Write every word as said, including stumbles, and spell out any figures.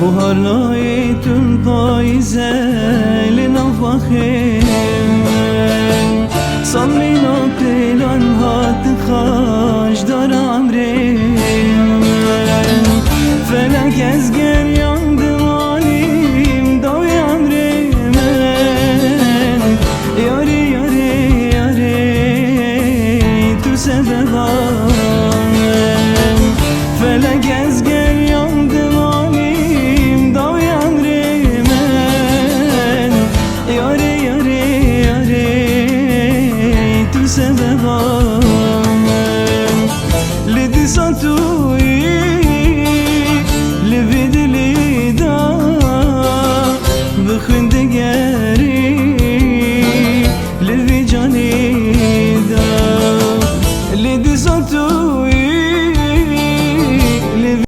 Buharlayê tund payîze li nav baxê min. Salmîna pêlan hat xal